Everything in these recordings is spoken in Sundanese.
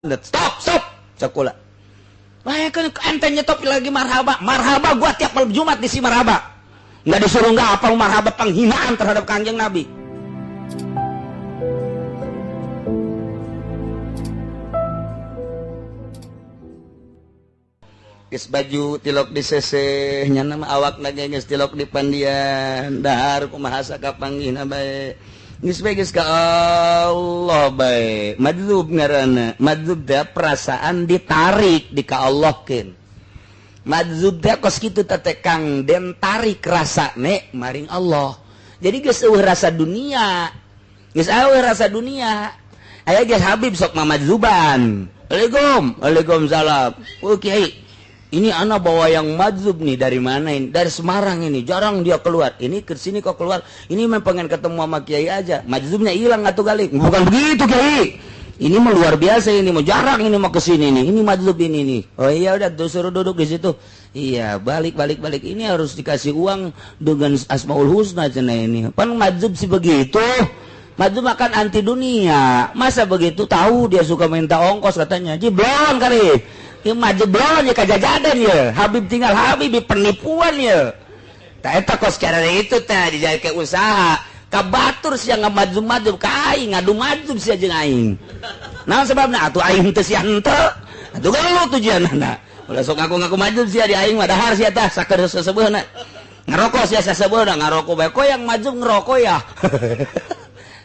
Stop, stop. Sekolah. Wah, kan ente nyetop lagi marhaba. Marhaba gua tiap malam Jumat di si marhaba. Nggak disuruh nggak apa marhaba, penghinaan terhadap Kanjeng Nabi. Geus baju tilok di seseh nya nama awakna ge geus tilok di pandian dahar kumaha sakapanggihna bae geus bae geus ka Allah bae madzub ngaranna madzub teh perasaan ditarik di ka Allahkeun madzub teh kos kitu teh Kang den tarik rasane maring Allah jadi geus eueuh rasa dunia geus eueuh rasa dunia aya geus Habib sok mamadzuban Waalaikum waalaikumsalam oh kiai ini anak bawa yang madzub nih dari mana ini? Dari Semarang ini, jarang dia keluar. Ini ke sini kok keluar. Ini memang pengen ketemu sama kiai aja. Madzubnya hilang atau kali. Bukan begitu kiai. Ini mah luar biasa ini, mau jarang ini mau ke sini nih. Ini madzub ini nih. Oh iya udah tuh suruh duduk di situ. Iya, balik balik balik. Ini harus dikasih uang dengan Asmaul Husna cenah ini. Pan madzub sih begitu. Madzub makan anti dunia. Masa begitu tahu dia suka minta ongkos katanya. Jiblon kali. Ya majeblon ya kajajadan ya. Habib tinggal Habib penipuan ya. Ta eta kos cara itu teh dijadikeun usaha. Ka batur sia ngamadzub-madzub ka aing ngadu madzub sia jeung aing. Naon sebabna atuh aing teu sia henteu. Atuh geuleuh tujuanna. Ulah sok ngaku-ngaku madzub sia di aing mah dahar sia tah sakeun seseubeuna. Ngarokok sia saseubeuna ngarokok bae koyang madzub ngerokok ya.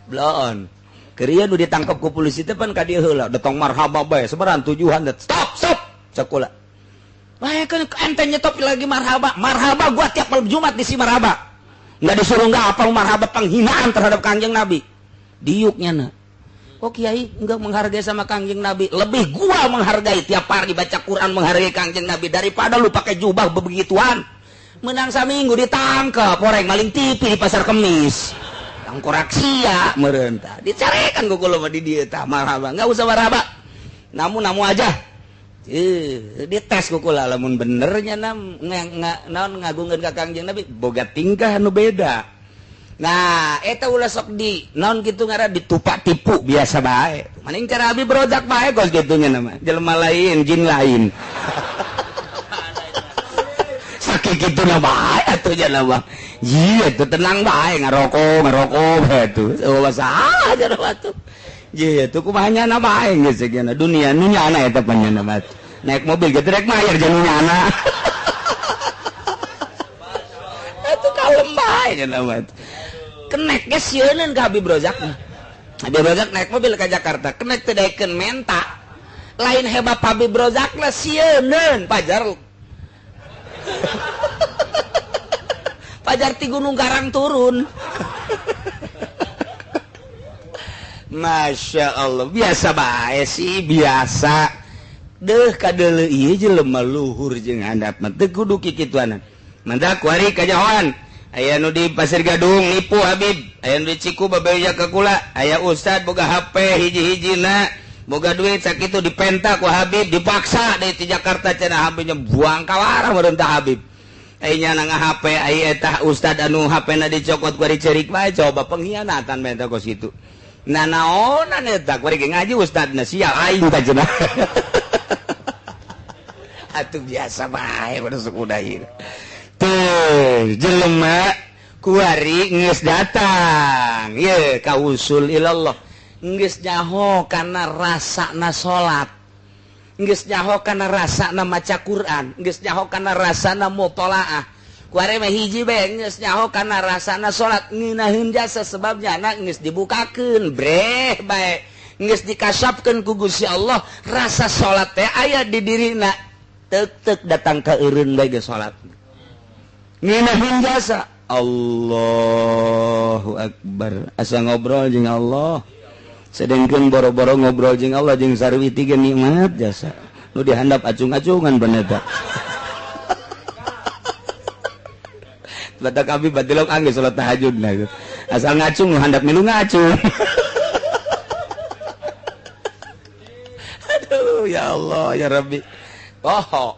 Bloon. Keria nu ditangkap ku polisi teh pan ka dieu heula datang marhaba bae sebaran tujuan stop stop sekolah. Wah kan ente nyetop lagi marhaba. Marhaba gua tiap malam Jumat di si marhaba. Nggak disuruh nggak apa marhaba penghinaan terhadap Kanjeng Nabi. Diuknya na. Kok kiai nggak menghargai sama Kanjeng Nabi? Lebih gua menghargai tiap hari baca Quran menghargai Kanjeng Nabi daripada lu pakai jubah bebegituan. Menang saminggu ditangkap orang maling TV di pasar Kemis. Tangkorak sia merentah dicarekan ku kula mah di dieu tah marhaba enggak usah marhaba namu-namu aja dites ku kula lamun benernya nam naon ngagungkeun ka Kangjeng Nabi boga tingkah anu beda nah eta ulah sok di naon kitu ngaran ditupak tipu biasa bae maning cara abi berojak bae kos kitu nya mah jelema lain jin lain sakitu kitu na bae atuh nya mah iya itu tenang bae ngarokok ngarokok bae tuh masalah aja tuh iya tuh kumaha nyana bae geus segena dunia nu nyana eta panyana mah naik mobil gitu rek mayar jeung nyana atuh kalem bae nyana mah kenek ge sieuneun ka Habib Rozak mah Habib Rozak naik mobil ka Jakarta kenek teh daekeun menta lain hebat Habib Rozak lah sieuneun pajar Pajar ti Gunung Karang turun. Masya Allah biasa bae sih biasa deh kadeuleu ieu jelema luhur jeung handap mah teu kudu kikituanan mantak kuari kanyahoan aya nu di Pasir Gadung nipu Habib aya nu di Ciku babeja ka kula aya ustad boga HP hiji-hijina boga duit sakitu dipenta ku Habib dipaksa deui ti Jakarta cenah Habibnya buang kawarah meureun tah Habib aing nang HP ai eta ustad anu HP-na dicokot ku dicerik bae coba pengkhianatan bae eta kos kitu. Nah naonan eta ku ngaji ustadna sial aing tah cenah. Atuh biasa bae kudu suku ieu. Tuh jelema kuari geus datang ye ka usul ilallah geus nyaho kana rasana salat. Geus nyaho kana rasana maca Quran, geus nyaho kana rasana mutolaah. Kuari mah hiji bae geus nyaho kana rasana salat ngeunaheun jasa sebabnya anak geus dibukakeun breh bae. Geus dikasapkeun ku Gusti Allah rasa salat teh aya di dirina. Teuk-teuk datang ka eureun bae geus salat. Ngeunaheun jasa. Allahu akbar. Asa ngobrol jeung Allah. Sedengkeun boro-boro ngobrol jeung Allah jeung sarwiti ge nikmat jasa. Nu dihandap acung-acungan bener tah. Batak abi batilok angge salat tahajud nah. Asal ngacung nu handap milu ngacung. Aduh ya Allah ya Rabbi. Oh.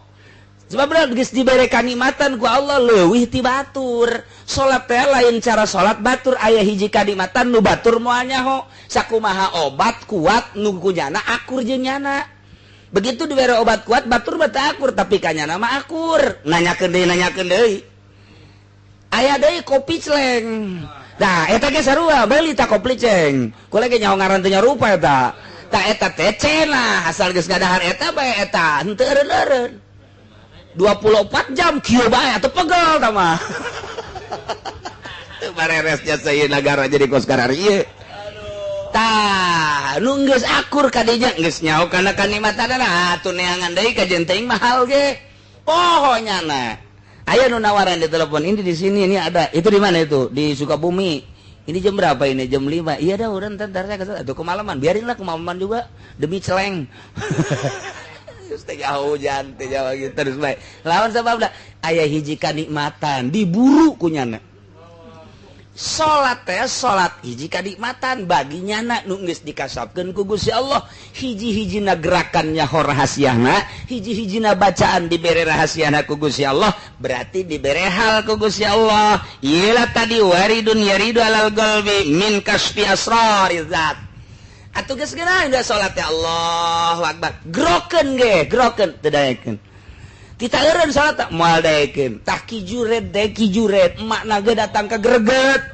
Sebab geus dibere kanikmatan ku Allah leuwih ti batur. Salat teh lain cara salat batur, aya hiji kanikmatan nu batur moal nyaho. Sakumaha obat kuat nu kunyana akur jeung nyana. Begitu dibere obat kuat batur mah teu akur, tapi kanyana mah akur. Nanyakeun deui, nanyakeun deui. Aya deui kopi celeng. Nah, eta ge sarua beuli ta kopi ceng. Kula ge nyaho ngaran teh nyarupa eta. Tah eta teh cenah asal geus ngadahar eta bae eta henteu eureun-eureun. 24 jam kieu bae atuh pegel tah mah. Teu bareres jasa ieu nagara jadi kos kararieu. Tah, nu geus akur ka dinya geus nyaho kana kanikmatanana atuh neangan deui ka teuing mahal ge. Poho nyana. Aya nu nawaran di telepon, ini di sini ini ada. Itu di mana itu? Di Sukabumi. Ini jam berapa ini? Jam 5. Iya dah urang ntar saya kesana. Atuh kemalaman, biarinlah kemalaman juga demi celeng. Hujan gitu terus baik lawan sebab aya hiji kanikmatan diburu ku nyana. Salat teh salat hiji kanikmatan bagi nyana nu geus dikasapkeun ku Gusti Allah. Hiji-hijina gerakannya rahasiana, hiji-hijina bacaan dibere rahasiana ku Gusti Allah, berarti dibere hal ku Gusti Allah. Iyalah tadi waridun yaridu alal qalbi min kasfi asrariz zat. Atuh geus geuna geus salat teh Allahu akbar. Grokeun ge, grokeun teu daekeun. Tita eureun salat teh moal daekeun. Tah kijuret deui kijuret, emakna ge datang ka greget.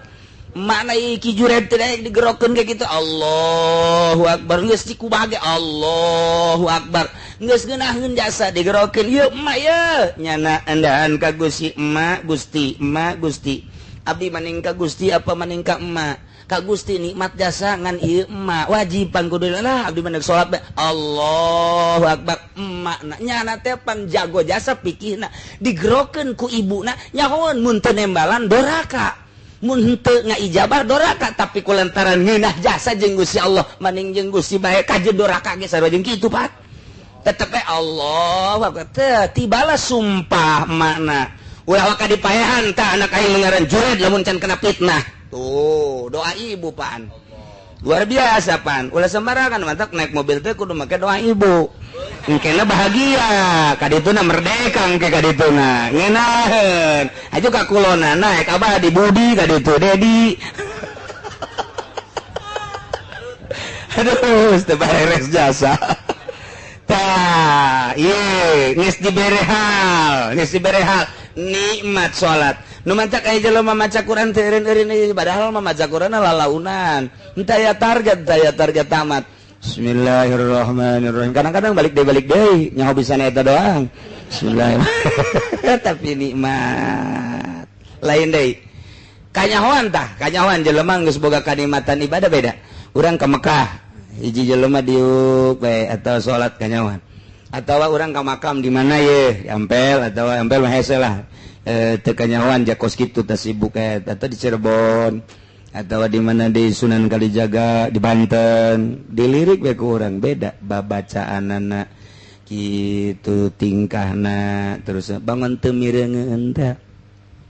Emakna ieu kijuret teu daek digerokeun ge kitu. Allahu akbar geus dikumaha ge Allahu akbar. Geus geunaheun jasa digerokeun. Ieu emak ye nyana endahan ka Gusti emak, Gusti emak, Gusti. Abdi maning ka Gusti apa maning ka emak? Ka Gusti nikmat jasa ngan ieu emak wajib pan kudu lah abdi mah salat bae. Allahu akbar emak na nyana teh pan jago jasa pikihna digerokeun ku ibuna nyahoeun mun teu nembalan doraka, mun henteu ngaijabah doraka, tapi ku lantaran ngeunah jasa jeung Gusti Allah maning jeung Gusti bae kajeun doraka ge sarua jeung kitu Pak. Tetep bae Allahu akbar teh tibala sumpah emakna ulah waka dipaehan tah anak aing ngaran jured lamun can kena fitnah. Tuh, doa ibu pan. Luar biasa pan. Ulah sembarangan mantak naik mobil teh kudu make doa ibu. Engkena bahagia, kadituna merdeka engke kadituna. Ngeunaheun. Aju ka kulona naik abah di Budi kaditu Dedi. Aduh, teu beres jasa. Tah, ieu geus dibere hal, geus dibere hal nikmat salat. Nu maca aya jelema maca Quran teu eureun-eureun ieu padahal mah maca Quran lalaunan. Henteu aya target, teu aya target tamat. Bismillahirrahmanirrahim. Kadang-kadang balik deui nyaho bisa eta doang. Bismillahirrahmanirrahim. Tapi nikmat. Lain deui. Kanyahoan tah, kanyahoan jelema geus boga kanikmatan ibadah beda. Urang ka Mekah, hiji jelema diuk bae atau salat kanyahoan. Atawa urang ka makam di mana ye, di Ampel atawa Ampel mah hese lah. Teu kanyahoan jakos kitu teh sibuk atau di Cirebon atau di mana di Sunan Kalijaga di Banten dilirik we ku urang beda babacaanana kitu tingkahna terus bangun teu mireungeun teh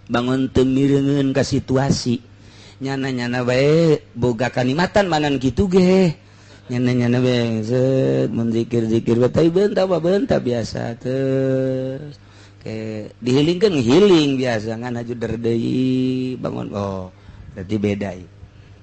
bangun teu mireungeun ka situasi nyana-nyana bae boga kanikmatan manan kitu ge nyana-nyana bae set mun zikir-zikir bae tapi beunta beunta biasa terus dihilingkan ngehiling biasa ngan haju deui bangun oh berarti beda ieu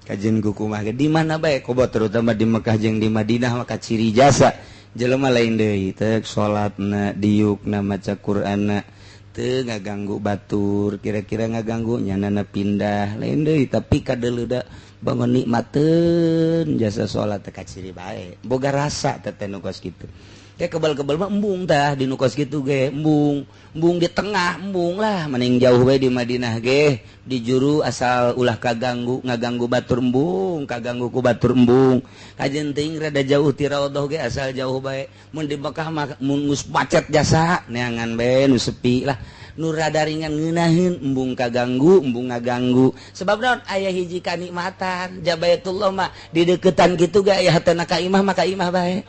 kajian kukumah di mana bae kobo terutama di Mekah jeung di Madinah maka ciri jasa jelema lain deui teh salatna diukna maca Qur'anna teu ngaganggu batur kira-kira ngaganggu nyanana pindah lain deui tapi kadeuleuda bangun nikmateun jasa salat teh kaciri bae boga rasa teh nu kos kitu. Kayak kebal-kebal mah embung tah di nu kos kitu ge embung embung di tengah embung lah mending jauh bae di Madinah ge di juru asal ulah kaganggu ngaganggu batur embung kaganggu ku batur embung kajen teuing rada jauh ti raudhah ge asal jauh bae mun di Mekah mah mun geus macet jasa neangan bae nu sepi lah nu rada ringan ngeunaheun embung kaganggu embung ngaganggu sebab naon aya hiji kanikmatan Jabaitullah mah di deuketan kitu ge aya hatena ka imah mah ka imah bae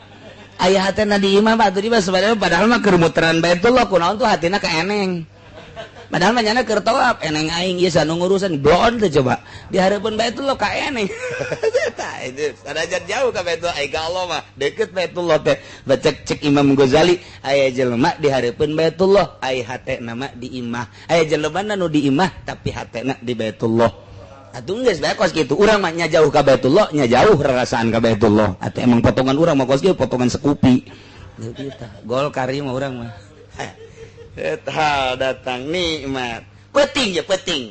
aya hatena di imah mah atuh di mah sebenarnya padahal mah keur muteran Baitullah kunaon tuh hatina ka eneng. Padahal mah nyana keur tawaf, eneng aing ieu sanu ngurusan blon teh coba. Di hareupeun Baitullah ka eneng. Eta itu sanajan jauh ka Baitullah, ai ka Allah mah deket Baitullah teh. Bacek cek Imam Ghazali, aya jelema di hareupeun Baitullah, ai hatena mah di imah. Aya jelema nu di imah tapi hatena di Baitullah. Atuh geus bae kos kitu. Urang mah nya jauh ka Baitullah, nya jauh rarasaan ka Baitullah. Atuh emang potongan urang mah kos kieu, potongan sekupi. Kita Golkar mah urang mah. Eta datang nikmat. Penting ya penting.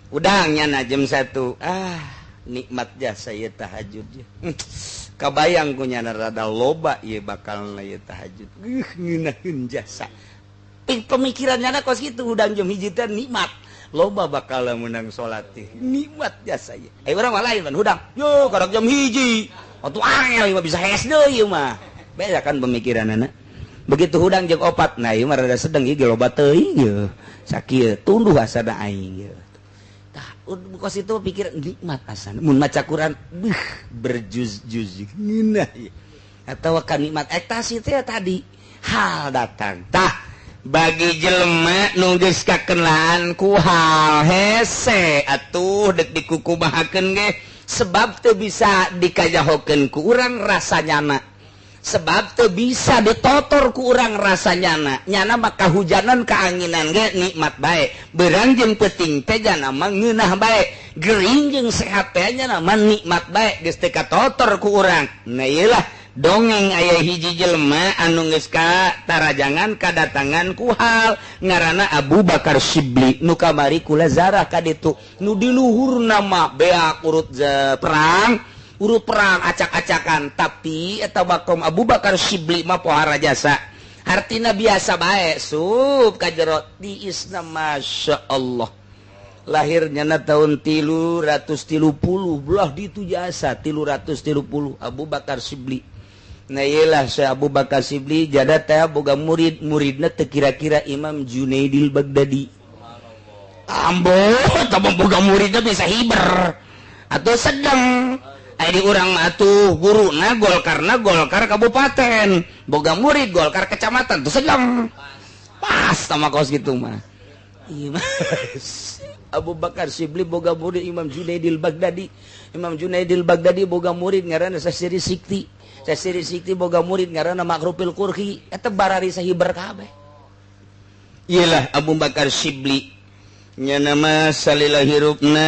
Udangnya na jam 1. Ah, nikmat jasa ieu tahajud ya. Kabayang ku nyana rada loba ieu bakal na ieu tahajud. Ngeunaheun jasa. Pemikirannya na kos kitu udang jam 1 teh nikmat. Loba bakal menang salat teh. Nikmat jasa ieu. Eh urang mah lain hudang. Yo karak jam 1. Atuh angel ieu mah bisa hees deui ieu mah. Beda kan pemikiranana. Begitu hudang jeung 4, nah ieu mah rada sedeng ieu loba teuing ieu. Sakieu tunduh asana aing ieu. Tah, kos itu pikir nikmat asana. Mun maca Quran, beuh berjuz-juz ngeunah ieu. Atawa kan nikmat ektasi teh tadi hal datang. Tah, bagi jelema nu geus kakenalan ku hal hese atuh deuk dikukumahakeun ge sebab teu bisa dikajahokeun ku urang rasa nyana. Sebab teu bisa ditotor ku urang rasa nyana. Nyana mah kahujanan kaanginan ge nikmat bae. Beurang jeung peuting teh jana mah ngeunah bae. Gering jeung sehat teh nyana mah nikmat bae geus teu katotor ku urang. Nah ieu lah dongeng aya hiji jelema anu geus ka tarajangan kadatangan ku hal ngaranna Abu Bakar Shibli nu kamari kula zarah ka ditu nu di luhurna mah beak urut perang urut perang acak-acakan tapi eta makom Abu Bakar Shibli mah pohara jasa hartina biasa bae sup ka jero tiisna Masya Allah lahirnya na tahun 330 belah ditu jasa 330 Abu Bakar Shibli. Nah iyalah saya Abu Bakar Shibli jada teh boga murid muridna teu kira-kira Imam Junaidil Baghdadi. Ambo tah boga muridna bisa hiber atau sedang. Ai di urang mah atuh guruna Golkarna Golkar kabupaten, boga murid Golkar kecamatan tuh sedang. Pas sama kos gitu mah. Abu Bakar Shibli boga murid Imam Junaidil Baghdadi. Imam Junaidil Baghdadi boga murid ngaranna Sasiri Sikti. Sasiri Sikti boga murid ngaranna Makrufil Qurhi. Eta barari sahiber kabeh. Iyalah Abu Bakar Shibli. Nya nama salila hirupna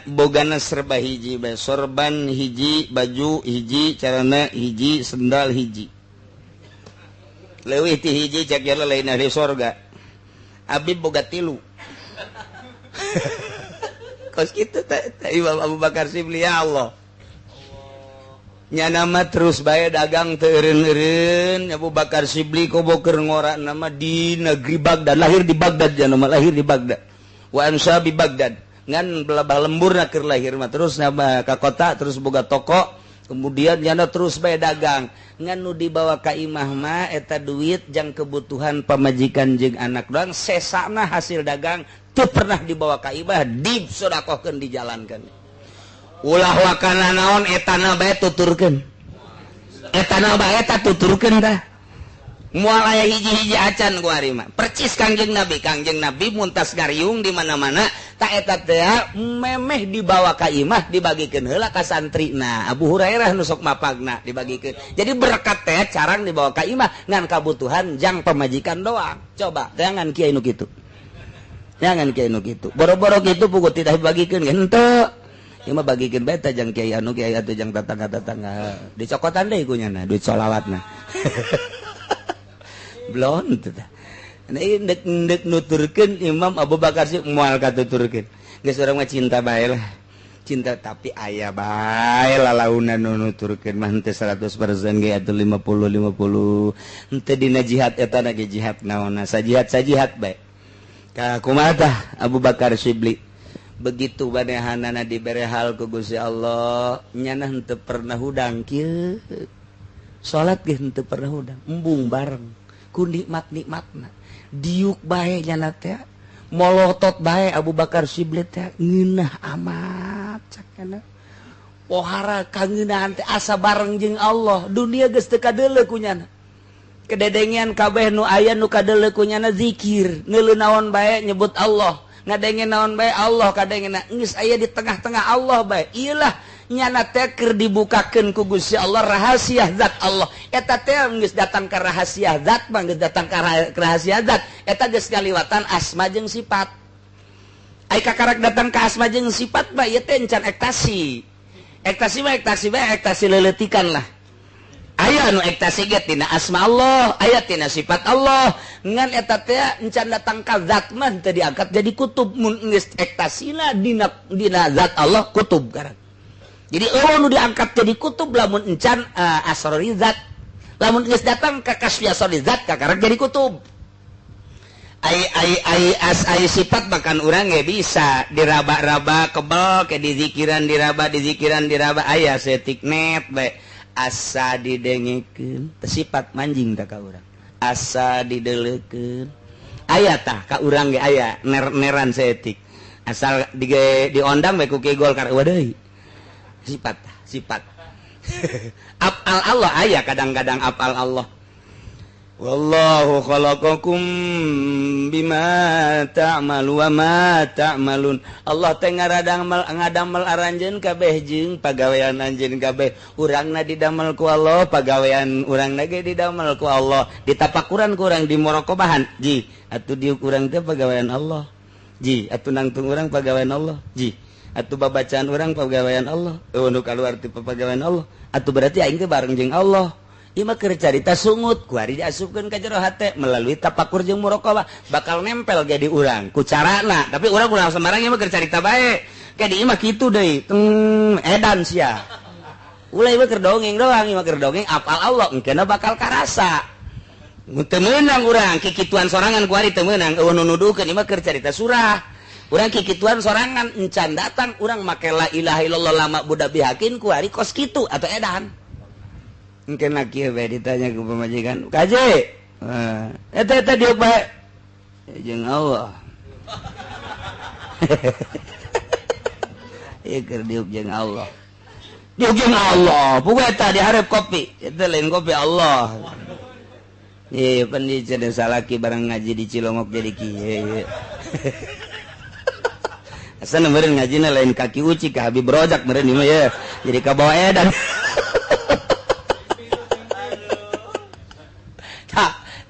bogana serba hiji bae, sorban hiji, baju hiji, carana hiji, sendal hiji. Leuwih ti hiji cek jala lain ahli sorga. Abi boga 3. Kos kitu teh Imam Abu Bakar Shibli ya Allah. Nya nama terus bae dagang teu eureun-eureun Abu Bakar Shibli koboker ngora nama di negeri Baghdad, lahir di Baghdad nya nama lahir di Baghdad. Wa ansa bi Baghdad ngan belabah lemburna keur lahir mah terus nama ka kota terus boga toko kemudian nyana terus bae dagang ngan nu dibawa ka imah mah eta duit jang kebutuhan pamajikan jeung anak doang sesana hasil dagang teu pernah dibawa ka imah disodakohkeun dijalankeun ulah wakana naon etana bae tuturkeun etana bae eta tuturkeun tah moal aya hiji-hiji acan ku ari mah percis Kangjeng Nabi muntas ngariung di mana-mana tak eta teh memeh dibawa ka imah dibagikeun heula ka santrina Abu Hurairah nu sok mapagna dibagikeun jadi berkat teh carang dibawa ka imah ngan kabutuhan jang pamajikan doang coba jangan kiai nu kitu jangan kiai nu kitu boro-boro kitu puguh tidak dibagikeun henteu ieu mah bagikeun bae teh jang kiai anu kiai atuh jang tetangga-tetangga dicokotan deui ku nyana duit sholawatna. Blon teh. Nah, ndek nuturkeun Imam Abu Bakar sih moal katuturkeun. Geus urang mah cinta bae lah. Cinta tapi aya bae lalaunan nu nuturkeun mah henteu 100% ge atuh 50-50. Henteu dina jihad eta na ge jihad naonna sajihad-sajihad bae. Ka kumaha tah Abu Bakar Shibli. Begitu banehanana dibere hal ku Gusti Allah, nyana henteu pernah hudang kieu. Salat ge henteu pernah hudang, embung bareng. Ku nikmat-nikmatna diuk bae nyana teh molotot bae Abu Bakar Shibli teh ngeunah amat cakana pohara kangeunahan teh asa bareng jeung Allah dunia geus teu kadeuleu ku nyana. Kededengian kabeh nu aya nu kadeuleu ku nyana zikir, neuleu naon bae nyebut Allah, ngadenge naon bae Allah kadengena, geus aya di tengah-tengah Allah bae. Ieu lah nyana teh keur dibukakeun ku Gusti Allah rahasia zat Allah. Eta teh geus datang ka rahasia zat mah, geus datang ka rahasia zat. Eta geus ngaliwatan asma jeung sifat. Ai kakarak datang ka asma jeung sifat mah ieu teh encan ektasi. Ektasi mah ektasi bae, ektasi leleutikan lah. Aya nu ektasi ge tina asma Allah, aya tina sifat Allah. Ngan eta teh encan datang ka zat mah teu diangkat jadi kutub. Mun geus ektasina dina zat Allah kutub karak. Jadi eueuh nu diangkat jadi kutub lamun encan asrori zat. Lamun geus datang ka kasfi asrori zat kakarak jadi kutub. Ai ai ai as ai sifat bahkan urang ge bisa diraba-raba kebel ke dizikiran diraba dizikiran diraba aya setik net bae. Asa didengekeun sifat manjing tah ka urang, asa dideleukeun aya tah ka urang ge aya ner-neran saeutik asal diondang bae ku Ki Golkar eueuh deui sifat sifat. Afal Allah aya kadang-kadang afal Allah. Wallahu khalaqakum bima ta'malu wa ma ta'malun. Allah teh ngadamel aranjeun kabeh jeung pagawean anjeun kabeh. Urangna didamel ku Allah, pagawean urangna ge didamel ku Allah. Ditapakuran ku urang di muraqabahan. Ji, atuh diuk urang teh pagawean Allah. Ji, atuh nangtung urang pagawean Allah. Ji, atuh babacaan urang pagawean Allah. Eueuh nu kaluar ti pagawean Allah. Atuh berarti aing teh bareng jeung Allah. Ieu mah keur carita sungut ku ari diasupkeun ka jero hate melalui tapakur jeung muraqabah bakal nempel ge di urang ku carana, tapi urang ulah sembarang ieu mah keur carita bae. Ke di imah kitu deui teng edan sia. Ulah ieu mah keur dongeng doang, ieu mah keur dongeng apal Allah engkeuna bakal karasa. Teu meunang urang kikituan sorangan ku ari teu meunang eueuh nu nuduhkeun ieu mah keur carita surah. Urang kikituan sorangan encan datang urang make la ilaha illallah lama budak bihakin ku ari kos kitu atau edan. Mungkin laki bae ditanya ke pemajikan, "Kaje, eta eta diuk bae." Jeung Allah. Ieu keur diuk jeung Allah. Diuk jeung Allah, pokoke eta dihareup kopi, eta lain kopi Allah. Ieu pan di cenah salaki barang ngaji di Cilongok jadi kieu. Asana meureun ngajina lain kaki uci ka Habib Rojak meureun ieu mah ye. Jadi kabawa edan.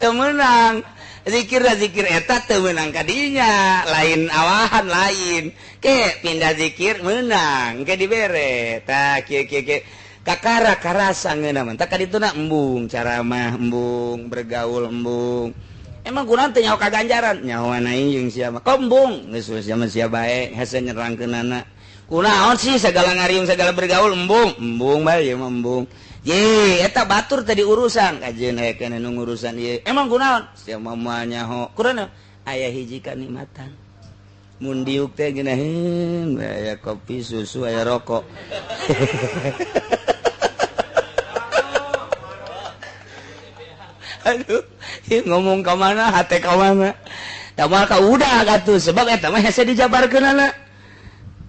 Temenang zikir zikir eta teu meunang kadinya lain awahan lain ke pindah zikir menang ke dibere tah kieu kieu kieu kakara karasa ngeunah mah tah kadituna embung caramah embung bergaul embung emang kunaon teh nyaho kaganjaran nyahoan aing jeung sia mah embung geus sia mah sia bae hese nyerangkeunana kunaon sih segala ngariung segala bergaul embung embung bae ieu mah embung. Ye, eta batur tadi urusan kajeun aya keneh nu ngurusan ieu. Emang kunaon? Sia mah moal nyaho. Kunaon? Aya hiji kanikmatan. Mun diuk teh geunaheun, aya kopi, susu, aya rokok. Aduh, ieu ngomong ka mana, hate ka mana. Da moal ka udah atuh sebab eta mah hese dijabarkeunana.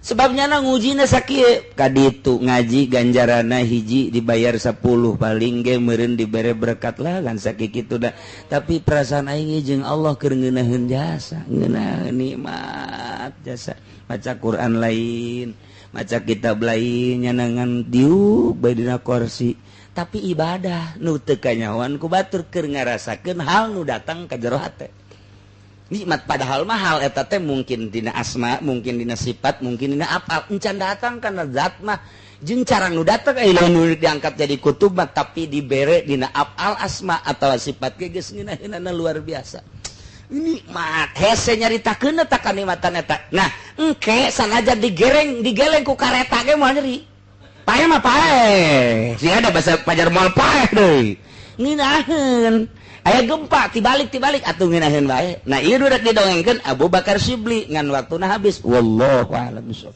Sebabnya na ngujina sakieu kaditu ngaji ganjarana hiji dibayar 10 paling ge meureun dibere berkat lah kan sakitu da. Tapi perasaan aing jeung Allah keur ngeunaheun jasa, ngeunaheun nikmat jasa. Maca Quran lain, maca kitab lain nyanangan diuk bae dina kursi. Tapi ibadah nu teu kanyahoan ku batur keur ngarasakeun hal nu datang ka jero hate. Nikmat padahal mahal eta teh mungkin dina asma, mungkin dina sifat, mungkin dina apal. Encan datang kana zat mah jeung cara nu datang aya nu diangkat jadi kutub mah tapi dibere dina apal asma atawa sifat ge geus ngeunaheunana luar biasa. Nikmat hese nyaritakeun eta kanikmatan eta. Nah, engke sanajan digereng digeleng ku kareta ge moal nyeri. Paeh mah paeh. Sia ada basa pajar moal paeh deui. Ngeunaheun. Aya gempa tibalik-tibalik atuh ngeunaheun bae. Nah, ieu rek didongengkeun Abu Bakar Syibli ngan waktuna habis. Wallahu a'lam bishawab.